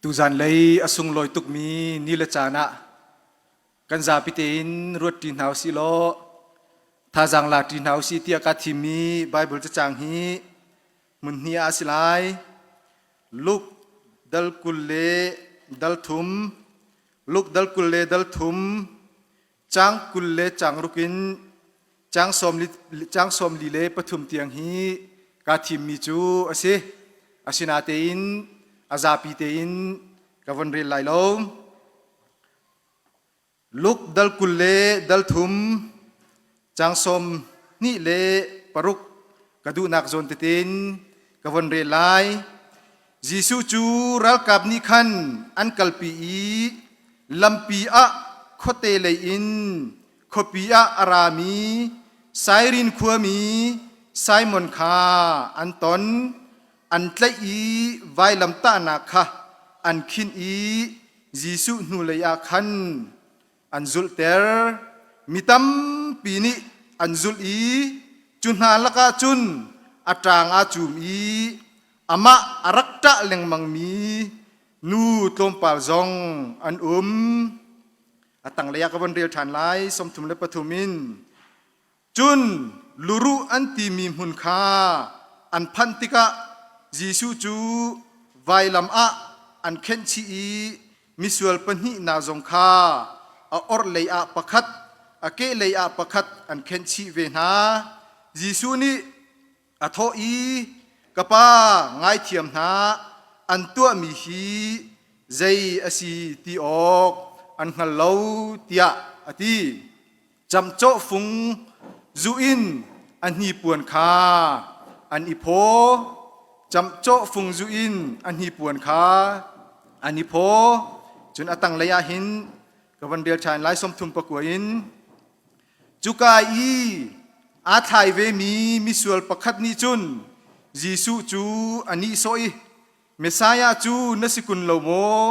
Tuzanlei a sunglawi tukmi ni le caan ah kan zapi tein ruatṭi hna usih law thazaang la ṭi hna usih tiah kaa thimmi Baibal cacang hi hmun hnih ah a si lai. Luke dal 20 le dal thum, Luke dal 20 le dal thum, caang 20 le caang ruk in caang 43 tiang hi kaa thimmi cu a si. Asinain a zapi tein ka von rel lai lo. Luke dal 20 le dal thum caang 26 ka duhnak zawn tete in ka von rel lai. Jesuh cu ralkap nih khan an kalpi i lampi ah khuate lei in khuapi ah a rami Sairin khuami Simon kha an ton. An tlaih i vailamtahnak kha an khinh i Jesuh hnulei ah khan an zulhter. Mi tampi nih an zulh i cu hna lakah cun a ṭang aa cum i amah a rak ṭah lengmangmi nu tlawmpal zong an um. A tanglei ah ka von rel ṭhan lai, 33 in. Cun luruh an timi hmun kha an phanh tikah Jesuh cu vailam ah an khenh chih i misual pahnih hna zong kha a orhlei ah pakhat, a kehlei ah pakhat an khenh chih ve hna. Jesuh nih a thawh i, Ka Pa, ngaithiam hna, an tuahmi hi zei a si ti awk an hngal lo, tiah a ti. Camcawh fung zuh in a hnipuan kha an i phaw. Camcawh fung zuh in a hnipuan kha an i phaw. Cun a tanglei ah hin ka van rel ṭhan lai 39 in. Cuka i aa thlai vemi misual pakhat nih cun Jesuh cu a nihsawh i, Messiah cu na si kun lo maw?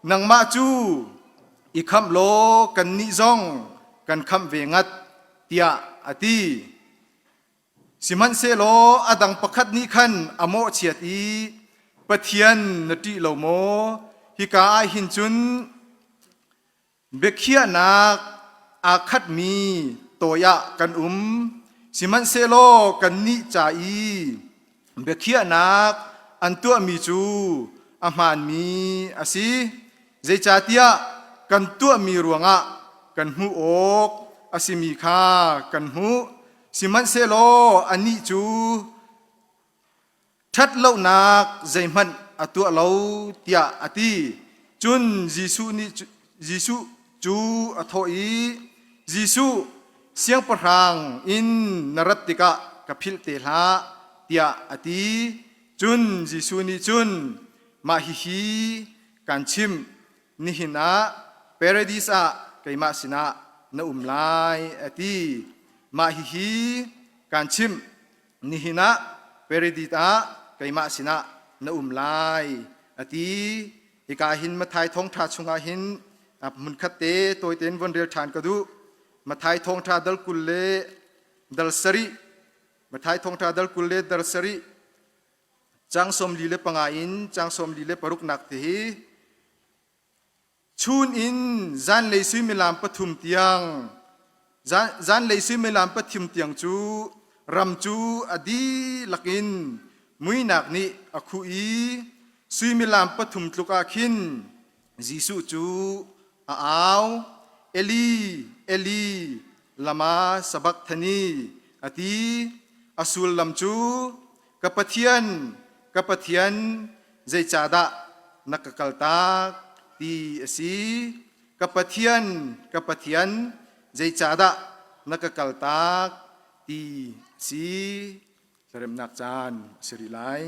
Nangmah cu i khamh law kannih zong kan khamh ve ngat, tiah a ti. Sihmanhsehlaw a dang pakhat nih khan a mawhchiat i, Pathian na ṭih lo maw? Hika ah hin cun Biakhiahnak aa khatmi tawi ah kan um, sihmanhsehlaw kannih ca i biakhiahnak an tuahmi cu a hmaanmi a si, zeicahtiah kan tuahmi ruangah kan hmuh awk a simi kha kan hmuh, sihmanhsehlaw anih cu Ṭhatlonak zeihmanh a tuah lo tiah a ti. Cun Jesuh nih Jesuh cu a thawh i, Jesuh, siangpahrang in na rat tikah ka philh te hlah, tiah a ti. Cun Jesuh nih cun, Mah hihi kaan chimh, nihin ah Paradis ah keimah sinah na um lai, a ti. Mah hihi kaan chimh, nihin ah Paradis ah keimah sinah na um lai a ti. Hika hin Matthai thawngṭha chungah hin hmunkhat te tawite in von rel ṭhan ka duh. Matthai thawngṭha dal 20 le dal sarih Matthai thawngṭha dal 20 le dal sarih cang 45 in cang 46 nak te hi Chun in zanlei suimilam pathum tiang zanlei suimilam pathum tiang cu ram cu a dihlak in muihnak nih a khuh i suimilam pathum tluk ah khin Jesuh cu a au, Eli, Eli, lama sabachthani, a ti. A sullam cu, Ka Pathian, ka Pathian, zeicahdah na ka kaltak ti a si. Ka Pathian, ka Pathian, zeicahdah na ka kaltak ti a si. Tlaremnak caan a si rih lai.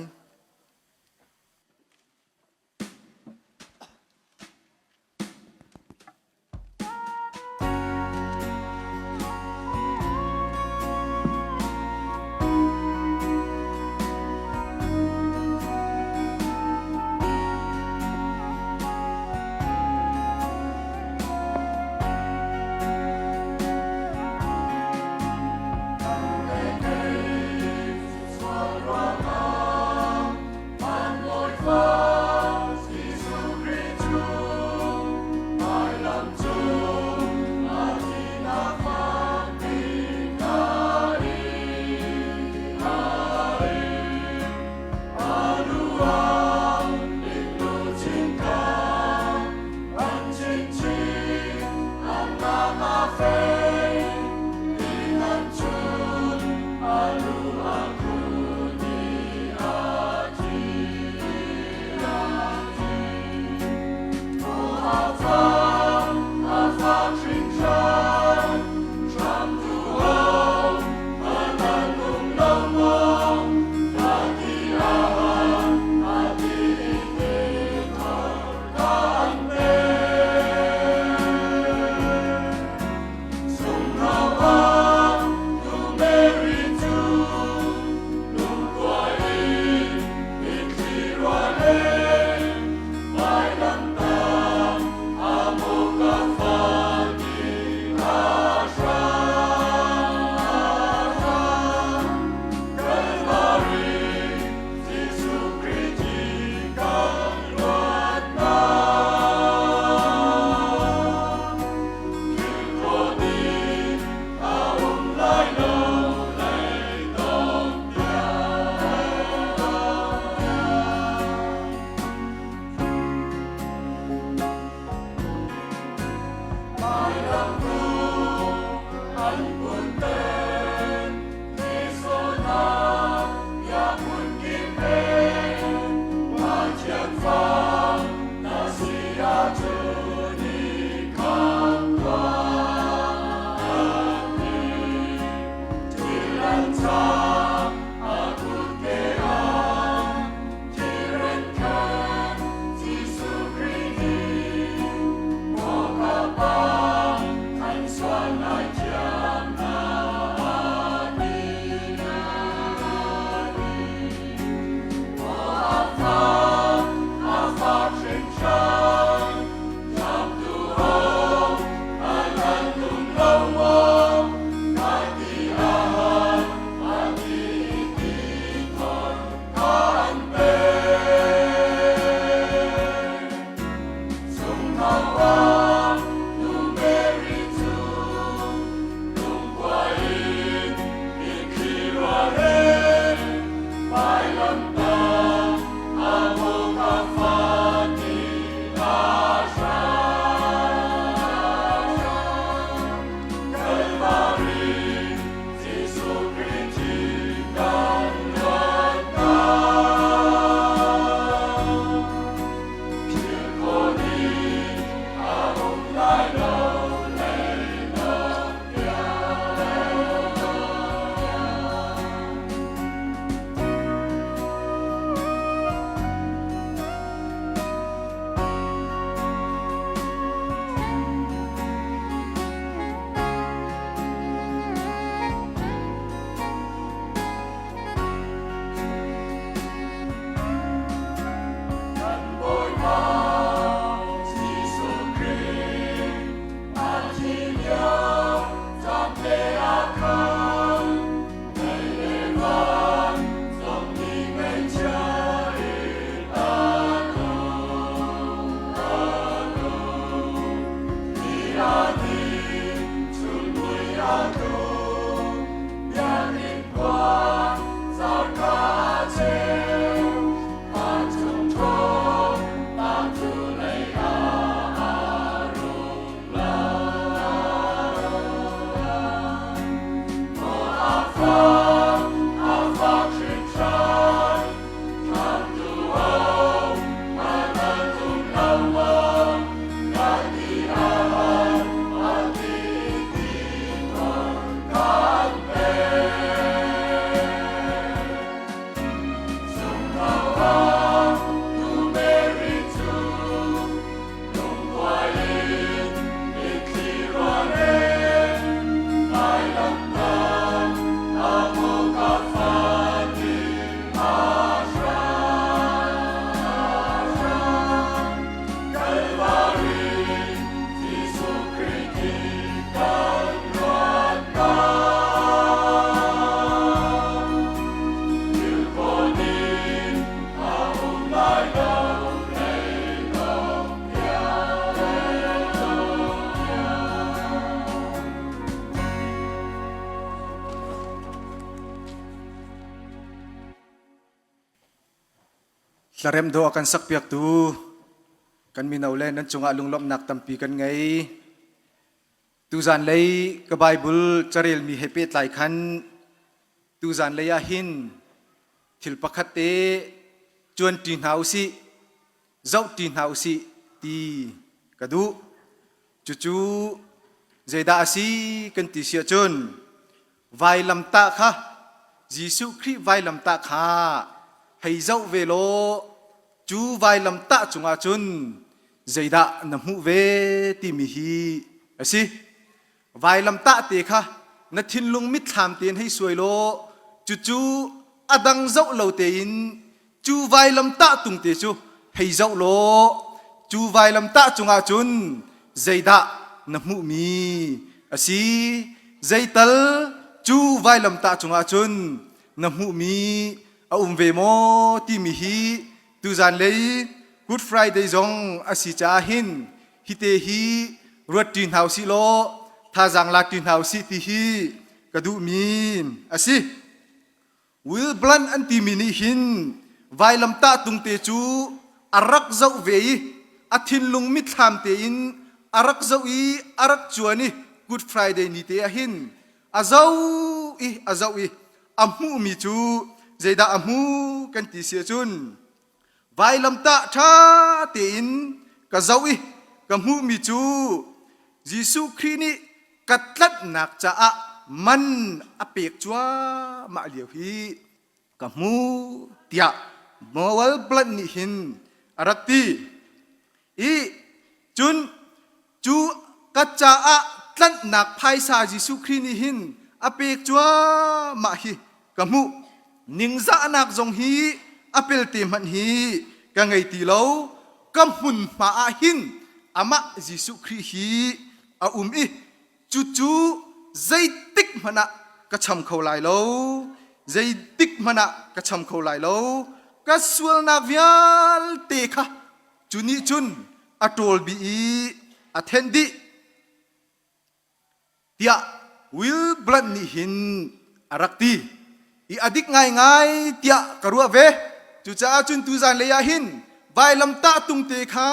Hlaremh dawh a kan sakpiaktu kan mino le nan cungah lunglawmhnak tampi kan ngei. Tuzan lei ka Bible carelmi he pehtlai khan tuzan lei ah hin thil pakhat te cuanṭi hna usih, zohṭi hna usih ti ka duh. Cucu zeidah a si kan ti si ahcun vailamtah kha Jesuh Khrih vailamtah kha hei zoh ve law cu vailamtah cungah cun zeidah na hmuh ve timi hi a si. Vailamtah te kha na thinlung mitthlam tein hei suai law cucu a dang zoh lo tein cu vailamtah tung te cu hei zoh law cu vailamtah cungah cun zeidah na hmuhmi a si zeital cu vailamtah cungah cun na hmuhmi a um ve maw timi hi tuzan lei Good Friday zong a si caah hin hite hi ruat ṭi hna usih law thazaang la ṭi hna usih ti hi ka duhmi a si. Will Blunt an timi nih hin vailamtah tungte cu a rak zoh ve i a thinlung mitthlam tein a rak zoh i a rak cuan i Good Friday ni te ah hin a zoh i a zoh i a hmuhmi cu zeidah a hmu kan ti si ahcun vailamtah ṭha tein ka zoh i ka hmuhmi cu Jesuh Khrih nih ka tlanhnak caah man a pek cuahmah lio hi ka hmu tiah Noel Blunt nih hin a rak ti. I cun cu ka caah tlanhnak phaisa Jesuh Khrih nih hin a pek cuahmah hi ka hmuh. Ningzahnak zong hi a pelte hmanh hi ka ngei ti lo. Ka hmunhma ah hin amah Jesuh Khrih hi a um i cucu zeitik hmanh ah ka cham kho lai lo. Zeitik hmanh ah ka cham kho lai lo. Ka sualnak vialte kha Cu nih cun a ṭawl bih i a thenh dih tiah Will Blunt nih hin a rak ti i a dik ngaingai tiah ka ruah ve. Cucaah cun tuzan lei ah hin vailamtah tungte kha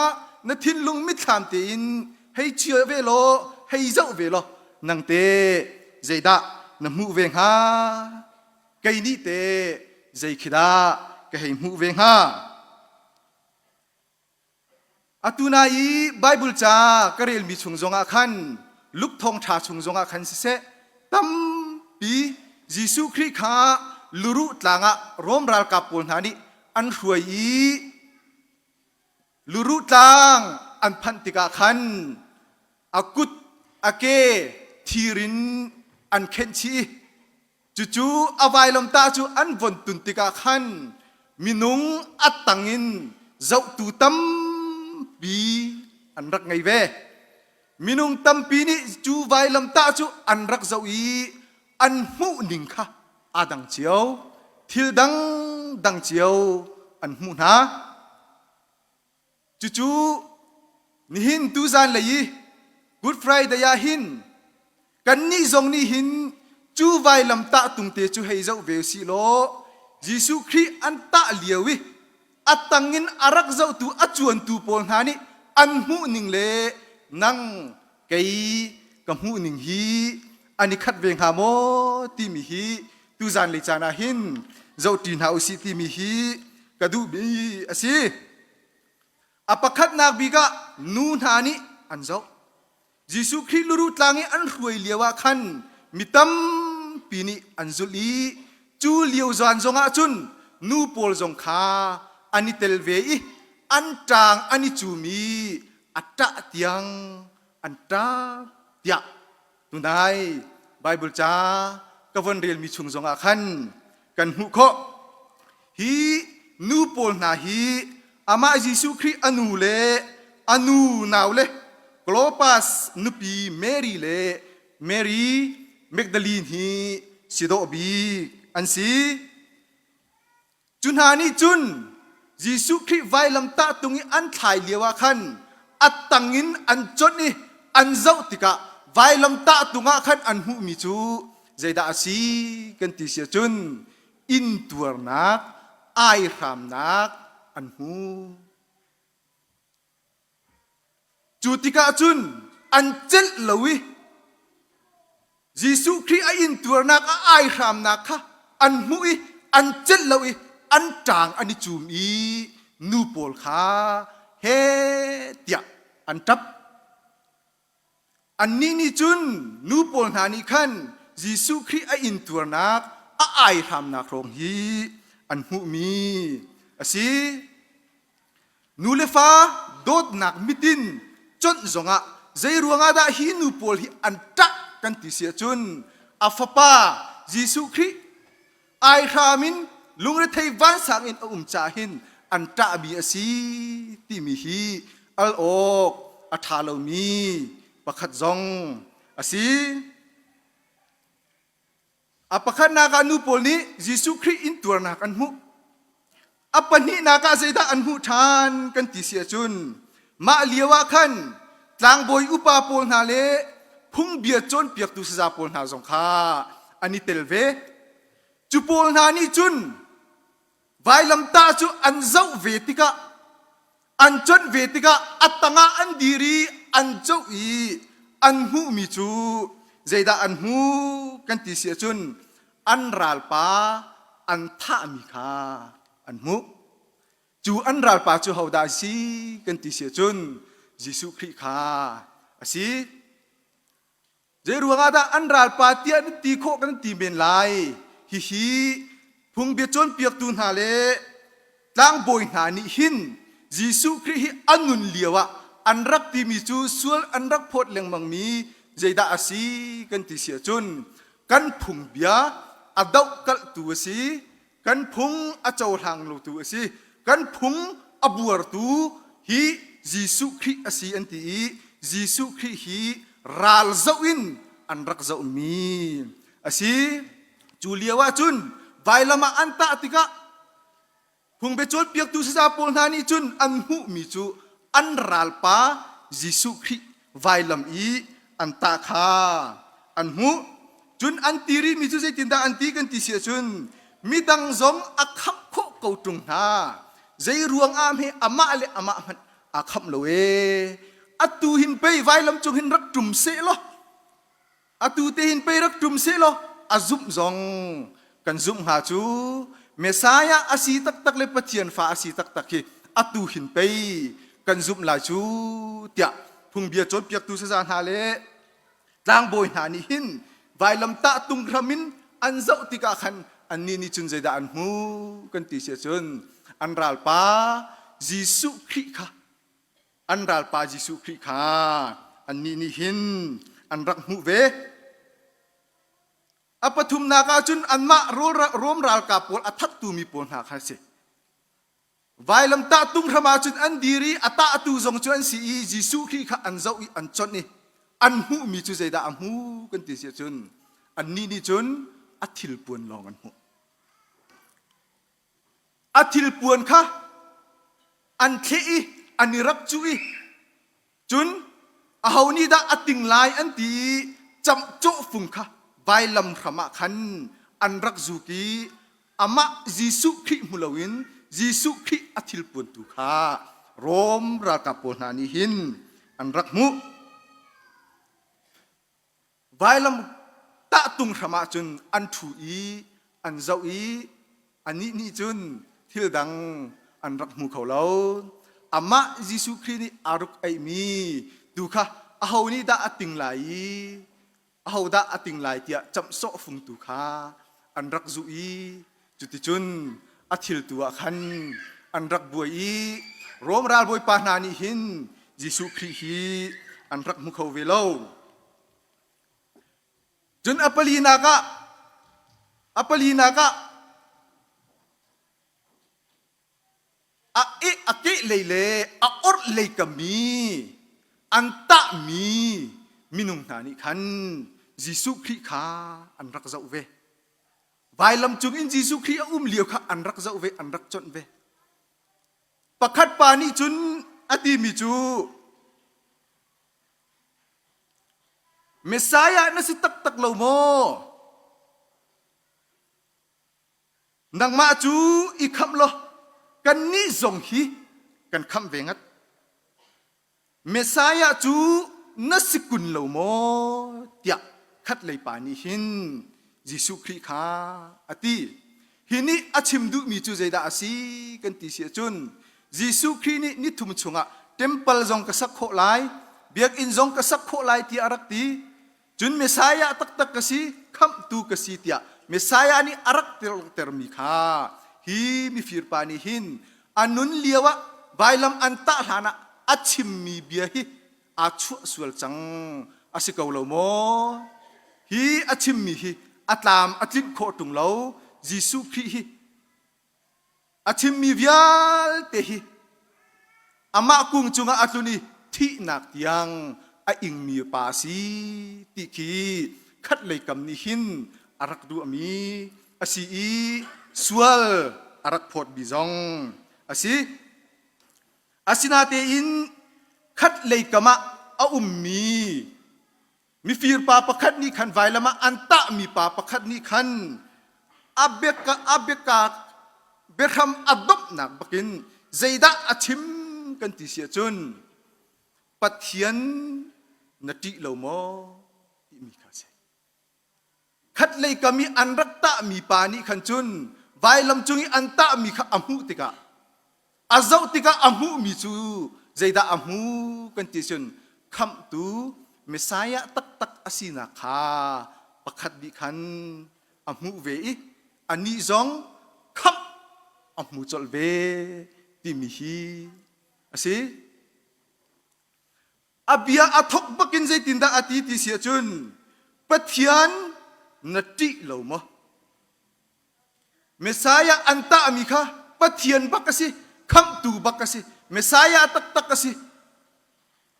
na thinlung mitthlam tein hei chia ve law hei zoh ve law nang te zeidah na hmuh ve hnga? Kei nih te zei khi dah ka hei hmuh ve hnga? Atu na i Baibal ca ka relmi chung zongah khan Luke thawngṭha chung zongah khan siseh tampi Jesuh Khrih kha luruh tlang ah Rom ralkap pawl hna nih an hruai i luruh tlang an phanh tikah khan a kut a ke thir in an khenh chih i Cucu a vailamtah cu an von tun tikah khan minung a tangin zohtu tampi an rak ngei ve. Minung tampi nih cu vailamtah cu an rak zoh i an hmuh ning kha aa dang cio. Thil dang dang cio an hmuh hna. Cucu nihin tuzan lei i Good Friday ah hin kannih zong nih hin cu vailamtah tungte cu hei zoh ve usih law Jesuh Khrih an tah lio i a tangin a rak zohtu a cuantu pawl hna nih an hmuh ning le nang kei ka hmuh ning hi an i khat ve hnga maw timi hi tuzan lei caan ah hin zohṭi hna usih timi hi ka duhmi a si. A pakhatnak bik ah nu hna nih an zoh. Jesuh Khrih luruh tlang i an hruai lio ah khan mi tampi nih an zulh i cu lio zan zongah cun nu pawl zong kha an i tel ve i an ṭaang an i cum i a ṭah tiang an ṭap tiah tunai Baibal ca ka von relmi chung zongah khan kan hmuh khawh. Hi nu pawl hna hi amah Jesuh Khrih a nu le a nu nau le Klopas nupi Mary le Mary Magdalene hi si dawh bik an si. Cu hna nih cun Jesuh Khrih vailamtah tung i an thlai lio ah khan a tang in an conh i an zoh tikah vailamtah tung ah khan an hmuhmi cu zeidah a si kan ti si ahcun intuarnak, aihramnak, an hmu. Cu tikah cun an celh lo i Jesuh Khrih a intuarnak a aihramnak kha an hmuh i an celh lo i an ṭang an i cum i nu pawl kha he tiah an ṭap. Annih nih cun nu pawl hna nih khan Jesuh Khrih a intuarnak a aihramnak hrawng hi an hmuhmi a si. Nu le fa dawtnak mitin conh zongah zei ruangah dah hi nu pawl hi an ṭah kan ti si ahcun a fapa Jesuh Khrih aihram in lungrethei vansang in a um caah hin an ṭahmi a si timi hi al awk a ṭha lomi pakhat zong a si. A pakhatnak ah nu pawl nih Jesuh Khrih intuarnak an hmuh. A pahnihnak ah zeidah an hmuh ṭhan kan ti si ahcun mah lio ah khan tlangbawi upa pawl hna le phungbia cawnpiaktu saza pawl hna zong kha an i tel ve. Cu pawl hna nih cun vailamtah cu an zoh ve tikah an conh ve tikah a tangah an dir i an coh i an hmuhmi cu zeidah an hmu kan ti si ahcun an ralpa an thahmi kha an hmuh. Cu an ralpa cu hodah a si kan ti si ahcun Jesuh Khrih kha a si. Zei ruangah dah an ralpa tiah nan ti khawh kan ti men lai. Hihi phungbia cawnpiaktu hna le tlangbawi hna nih hin Jesuh Khrih hi a nun lio ah an rak timi cu sual an rak phawt lengmangmi zeidah a si kan ti si ahcun kan phungbia a dohkalhtu a si, kan phung a cohlang lotu a si, kan phung a buartu hi Jesuh Khrih a si an ti i Jesuh Khrih hi ral zoh in an rak zohmi a si. Cu lio ah cun vailam ah an tah tikah Phungbia cawnpiaktu saza pawl hna nih cun an hmuhmi cu an ralpa Jesuh Khrih vailam i an tah kha an hmuh. Cun an ti rihmi cu zeitindah an ti kan ti si ahcun midang zong a khamh khawh ko ṭung hna. Zei ruang ah hme amah le amah hmanh aa khamh lo ee. Atu hin pei vailam cung hin rak ṭum seh law Atu te hin pei rak ṭum sehlaw a zumh zong kan zumh hnga cu Messiah a si taktak le Pathian fa a si taktak hi atu hin pei kan zumh lai cu tiah phungbia cawnpiaktu saza hna le tlangbawi hna nih hin vailamtah tung hram in an zoh tikah khan annih nih cun zeidah an hmu kan ti si ahcun an ralpa Jesuh Khrih kha an ralpa Jesuh Khrih kha annih nih hin an rak hmuh ve. A pathumnak ah cun anmah Rom ralkap pawl a thattu mi pawl hna kha a si. Vailamtah tung hram ah cun an dir i a tahtu zong cu an si i Jesuh Khrih kha an zoh i an chonh i an hmuhmi cu zeidah a hmu kan ti si ahcun annih nih cun a thilpuan lawng an hmuh. A thilpuan kha an thleh i an i rap cuh i cun aho nih dah a ting lai an ti i camcawh fung kha vailam hram ah khan an rak zuk i amah Jesuh Khrih hmu loin Jesuh Khrih a thilpuan tu kha Rom ralkap pawl hna nih hin an rak hmuh. Vailam tahtung hram ah cun an ṭhu i an zoh i anih nih cun thil dang an rak hmu kho lo. Amah Jesuh Khrih nih aa ruk eimi tu kha aho nih dah a ting lai i ahodah a ting lai tiah camhsawh fung tu kha an rak zuh i cuticun a thil tu ah khan an rak buai i Rom ralbawipa hna nih hin Jesuh Khrih hi an rak hmu kho ve lo. Cun a palinak ah a palinak ah a eh a kehlei le a orhlei kam i an tahmi minung hna nih khan Jesuh Khrih kha an rak zoh ve. Vailam cung in Jesuh Khrih a um lio kha an rak zoh ve, an rak conh ve. Pakhat pa nih cun a timi cu Messiah na si taktak lo maw? Nangmah cu i khamh law. Kannih zong hi kan khamh ve ngat. Messiah cu na si kun lo maw? tiah khatlei pa nih hin Jesuh Khrih kha a ti. Hi nih a chim duhmi cu zeidah a si kan ti si ahcun Jesuh Khrih nih nithum chungah temple zong ka sak khawh lai, biakinn zong ka sak khawh lai tiah a rak ti. Cun Messiah taktak ka si, khamhtu ka si tiah Messiah nih a rak termi kha hi mifir pa nih hin a nun lio ah vailam an tah hlan ah a chimmi bia hi aa chuah sual cang a si ko lo maw? Hi a chimmi hi a tlam a tlinh khawh ṭung lo. Jesuh Khrih hi a chimmi vialte hi amah kung cungah a tlun i thihnak tiang a ingmi pa a si ti khi khatlei kam nih hin a rak duhmi a si i sual a rak phawtmi zong a si. Asinatein khatlei kam ah a ummi mifir pa pakhat nih khan vailam ah an tahmi pa pakhat nih khan a biaka a biaka biahram a domhnak bakin zeidah a chim kan ti si ahcun Pathian na ṭih lo maw timi kha a si. Khatlei kam i an rak tahmi pa nih khan cun vailam cung i an tahmi kha a hmuh tikah a zoh tikah a hmuhmi cu zeidah a hmu kan ti cun khamhtu Messiah taktak a sinak kha pakhat nih khan a hmuh ve i anih zong khamh a hmu colh ve timi hi a si. A bia a thok bakin zeitindah a ti ti si ahcun Pathian na ṭih lo maw? Messiah an tahmi kha Pathian bak a si, khamhtu bak a si, Messiah taktak a si,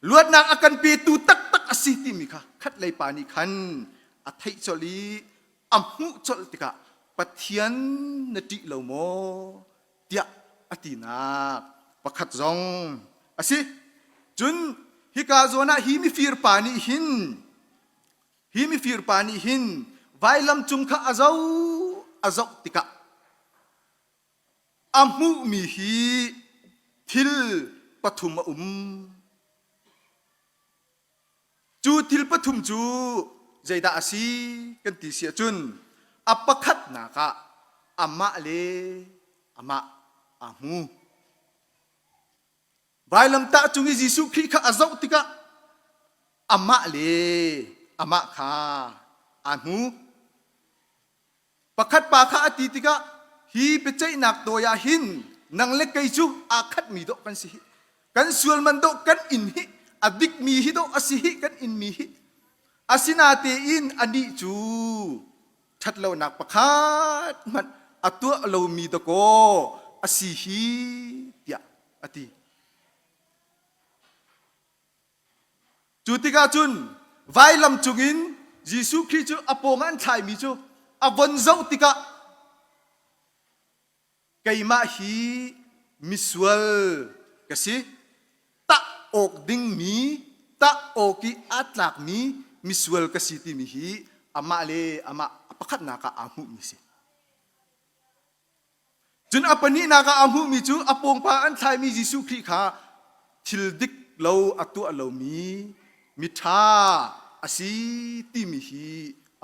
luatnak a kan petu taktak a si timi kha khatlei pa nih khan a theih colh i a hmuh colh tikah Pathian na ṭih lo maw tiah a tinak pakhat zong a si. Cun hika zawn ah hi mifir pa nih hin hi mifir pa nih hin vailam cung kha a zoh a zoh tikah a hmuhmi hi thil pathum a um. Cu thil pathum cu zeidah a si kan ti si ahcun a pakhatnak ah amah le amah aa hmu. Vailamtah cung i Jesuh Khrih kha a zoh tikah amah le amah kha aa hmu. Pakhat pa kha a ti tikah hi biaceihnak tawi ah hin nang le kei cu aa khatmi dawh kan si hi. Kan sual man dawh kan inn hi a dikmi hi dawh a si hi kan inmi hi. Asinatein anih cu ṭhatlonak pakhat hmanh a tuah lomi dakaw a si hi tiah a ti. Cu tikah cun vailam cungin Jesuh Khrih cu a pawngah an thlaimi cu a von zoh tikah keimah hi misual ka si tah awk dingmi tah awk i aa tlakmi misual ka si timi hi amah le amah a pakhatnak ah aa hmuhmi si. Cun a pahnihnak ah a hmuhmi cu a pawngpa an thlaimi Jesuh Khrih kha thil dik lo a tuah lomi miṭha a si timi hi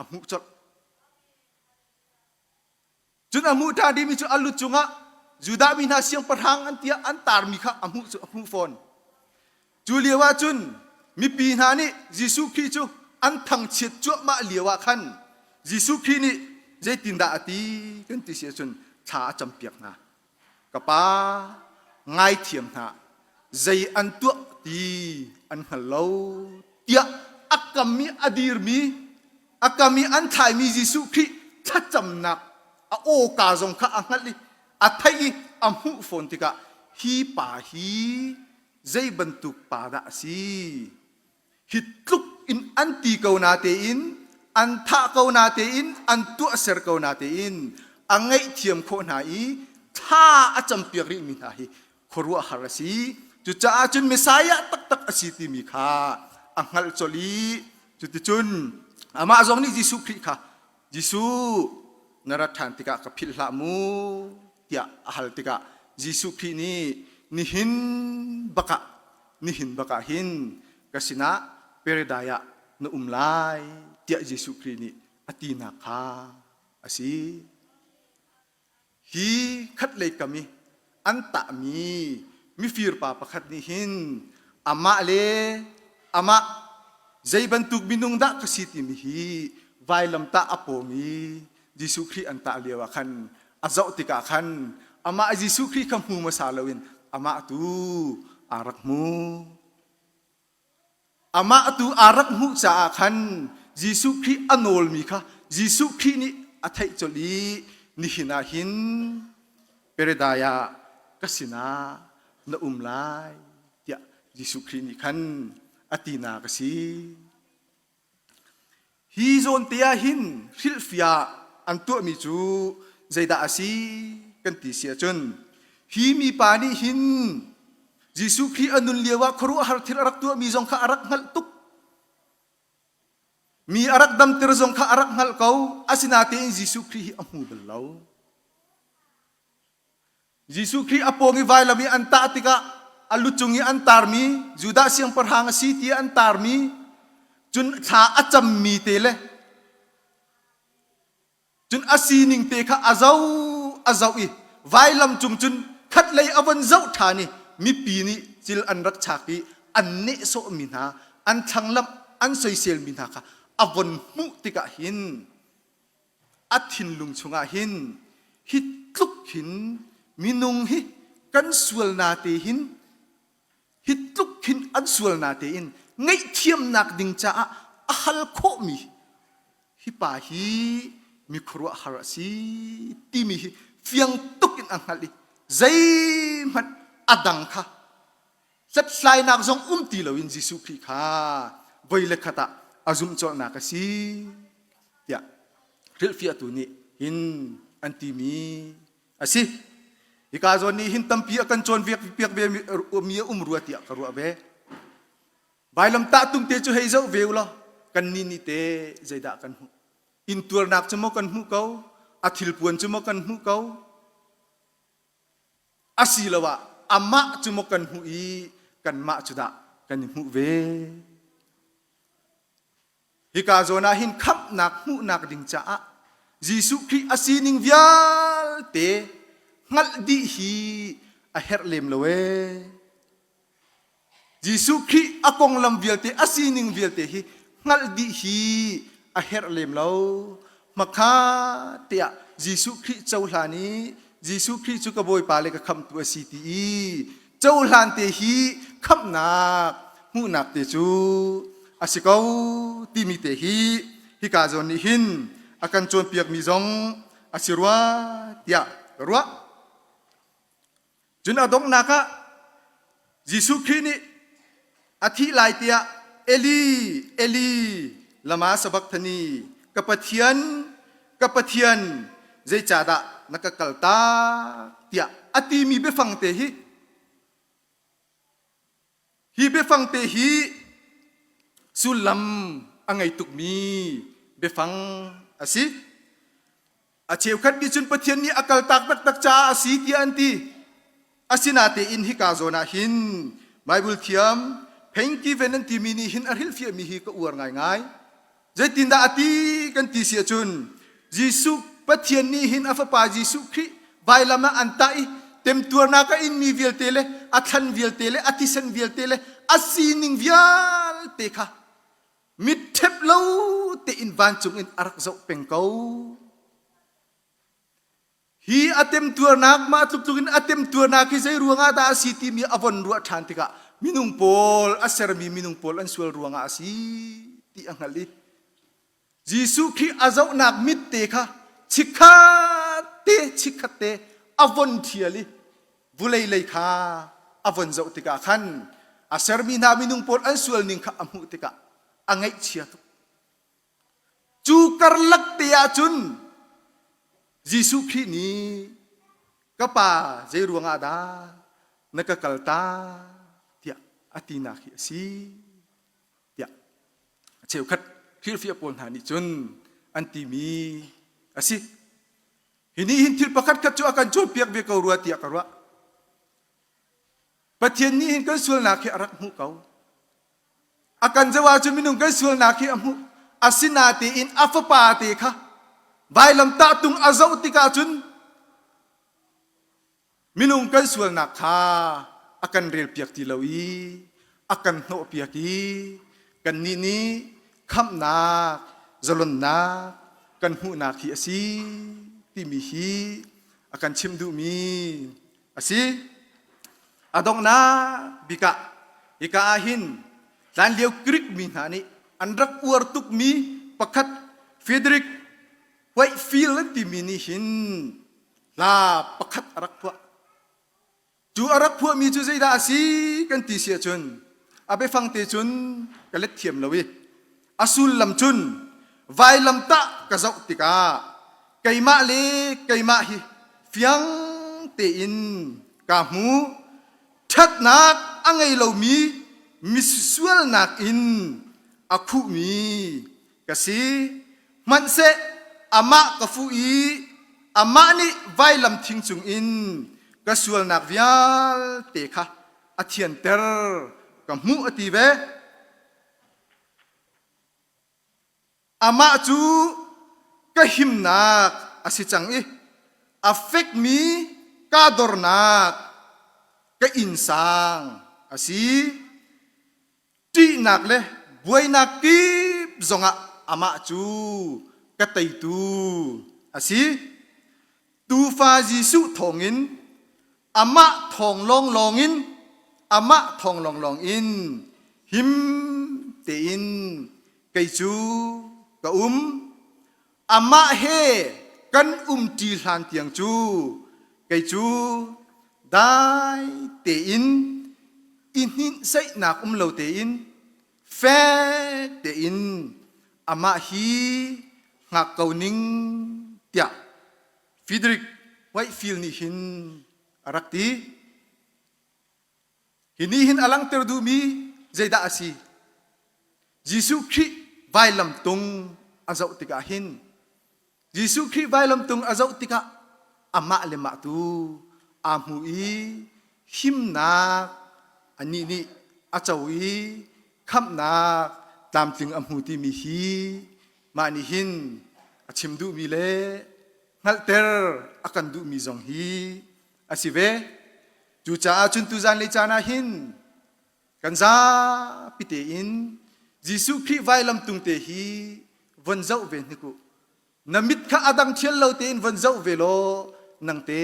a hmuh colh. Cun a hmuh ṭhan rihmi cu a lu cungah Judah mi hna siangpahrang an tiah an tarmi kha a hmuh cu a hmuh fawn. Cu lio ah cun mipi hna nih Jesuh Khrih cu an thangchiat cuahmah lio ah khan Jesuh Khrih nih zeitindah a ti kan ti si ahcun thla a campiak hna. Ka Pa, ngaithiam hna, zei an tuah ti an hngal lo tiah a kam i a dirmi, a kam i an thlaimi Jesuh Khrih thlacamnak a awka zong kha a hngalh i a theih i a hmuh fawn tikah hi pa hi zei bantuk pa dah a si? Hi tluk in an ti ko natein, an thah ko natein, an tuahser ko natein a ngaihthiam khawh hna i thla a campiak rihmi hna hi khuaruahhar a si. Cucaah cun Messiah taktak a si timi kha a hngalh colh i cuticun amah zong nih Jesuh Khrih kha Jesuh na rat ṭhan tikah ka philh hlah mu tiah a hal tikah. Jesuh Khrih nih nihin bakah nihin bakah hin ka sinah paradise ah na um lai tiah Jesuh Khrih nih a tinak kha a si. Hi khatlei kam i an tahmi mifir pa pakhat nih hin amah le amah zei bantuk minung dah ka si timi hi vailamtah a pawng i Jesuh Khrih an tah lio ah khan a zoh tikah khan amah Jesuh Khrih kha hmu hmasa loin amah tu aa rak hmu. Amah tu aa rak hmuh caah khan Jesuh Khrih a nawlmi kha Jesuh Khrih nih a theih colh i nihin ah hin Paradise ah ka sinah na um lai tiah Jesuh Khrih nih khan a tinak a si. Hi zawn te ah hin hrilhfiah an tuahmi cu zeidah a si kan ti si ahcun hi mipa nih hin Jesuh Khrih a nun lio ah khuaruahhar thil a rak tuahmi zong kha a rak hngalh tuk. Mi a rak damter zong kha a rak hngalh ko. Asinain Jesuh Khrih hi a hmu bal lo. Jesuh Khrih a pawng i vailam i an tah tikah a lu cung i an tarmi Judah siangpahrang a si tiah an tarmi cun thla a cammi te le cun a sining te kha a zoh a zoh i vailam cung cun khatlei a von zoh ṭhan i mipi nih cil an rak chak i an nehsawhmi hna an thlanglamh an soiselmi hna kha a von hmuh tikah hin a thinlung chungah hin hi tluk hin minung hi kan sualna te hin hi tluk hin an sualna tein ngaihthiamnak ding caah a hal khawhmi hi pa hi mi khuaruahhar a si timi hi fiang tuk in a hngalh i zeihmanh a dang kha hlathlainak zong um ti loin Jesuh Khrih kha voi le khat ah a zumh colhnak a si tiah hrilhfiahtu nih hin an timi a si. Hika zawn nih hin tampi a kan cawnpiak piak ve mi a um rua tiah ka ruah ve. Vailamtah tung te cu hei zoh ve u law kannih nih te zeidah kan hmuh? Intuarnak cu maw kan hmuh ko? A thilpuan cu maw kan hmuh ko? Asiloah amah cu maw kan hmuh i kanmah cu dah kan i hmuh ve? Hika zawn ah hin khamhnak hmuhnak ding caah Jesuh Khrih a sining vialte hngalh dih hi a herh lem lo ee. Jesuh Khrih a konglam vialte a sining vialte hi hngalh dih hi a herh lem lo. Hmakha tiah Jesuh Khrih cohlan i Jesuh Khrih cu ka Bawipa le ka khamhtu a si ti i cohlan te hi khamhnak hmuhnak te cu a si ko timi te hi hika zawn nih hin a kan cawnpiakmi zong a si rua tiah ka ruah. Cun a donghnak ah Jesuh Khrih nih a thih lai tiah Eli, Eli, lama sabachthani, ka Pathian, ka Pathian, zeicahdah na ka kaltak tiah a timi biafang te hi hi biafang te hi sullam a ngei tukmi biafang a si. A cheukhat nih cun Pathian nih a kaltak taktak caah a si tiah an ti. Asinatein hika zawn ah hin Bible thiam Pengkiven an timi nih hin a hrilhfiahmi hi ka uar ngaingai. Zeitindah a ti kan ti si ahcun Jesuh Pathian nih hin a fapa Jesuh Khrih vailam ah an tah i temtuarnak a inmi vialte le a thlan vialte le a thisen vialte le a sining vialte kha mitṭhep lo tein vancung in a rak zoh peng ko. Hi a temtuarnak mah tluk in a temtuarnak hi zei ruangah dah a si timi a von ruah ṭhan tikah minung pawl a sermi minung pawl an sual ruangah a si ti a hngalh i Jesuh Khrih a zohnak mit te kha chikkhat te chikkhat te a von ṭhial i vulei lei kha a von zoh tikah khan a sermi hna minung pawl an sual ning kha a hmuh tikah a ngaihchia tuk. Cu karlak te ah cun Jesuh Khrih nih ka pa zei ruangah dah na ka kaltak tiah a tinak hi a si tiah cheukhat Khrihfa pawl hna nih cun an timi a si. Hi nih hin thil pakhat khat cu a kan cawnpiak ve ko rua tiah ka ruah. Pathian nih hin kan sualnak hi a rak hmuh ko. A kan zoh ahcun minung kan sualnak hi a hmuh. Asinatein a fapa te kha vailamtah tung a zoh tikah cun minung kan sualnak kha a kan relpiak ti lo i a kan hnawhpiak i kannih nih khamhnak zalonnak kan hmuhnak hi a si timi hi a kan chimh duhmi a si. A donghnak bik ah hika ah hin hlanlio Greek mi hna nih an rak uar tukmi pakhat Frederick Whitefield an timi nih hin hla pakhat a rak phuah. Cu a rak phuahmi cu zeidah a si kan ti si ahcun a biafang te cun ka let thiam lo i a sullam cun vailamtah ka zoh tikah keimah le keimah hi fiang tein kaa hmu ṭhatnak a ngei lomi misualnak in a khuhmi ka si hmanhseh amah ka fuh i amah nih vailam thing cungin ka sualnak vialte kha a thianter ka hmuh a ti ve. Amah cu ka himnak a si cang i a fekmi kaa dornak ka innsang a si. Ṭihnak le buainak kip zongah amah cu ka teitu a si. Tuufa Jesuh thawngin amah thawng lawnglawng in amah thawng lawnglawng in him tein kei cu ka um. Amah he kan umṭi hlan tiang cu kei cu dai tein i hninhsaihnak um lo tein fek tein amah hi hngak ko ning tiah Frederick Whitefield nih hin a rak ti. Hi nih hin a langhter duhmi zeidah a si? Jesuh Khrih vailamtung a zoh tikah hin Jesuh Khrih vailamtung a zoh tikah amah le mah tu aa hmu i himnak anih nih a co i khamhnak tlamtling a hmu timi hi mah nih hin a chim duhmi le hngalhter a kan duhmi zong hi a si ve. Cucaah cun tuzan lei caan ah hin kan zapi tein Jesuh Khrih vailam tung te hi von zoh ve hnik u. Na mit kha a dang thial lo tein von zoh ve law nang te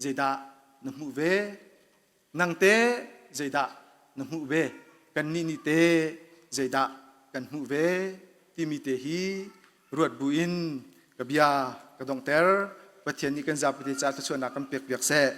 zeidah na hmuh ve? Nang te zeidah na hmuh ve? Kannih nih te zeidah kan hmuh ve? Timi te hi ruat buin ka bia ka donghter. Pathian nih kan zapi te ca thluachuahnak kan pek piak seh.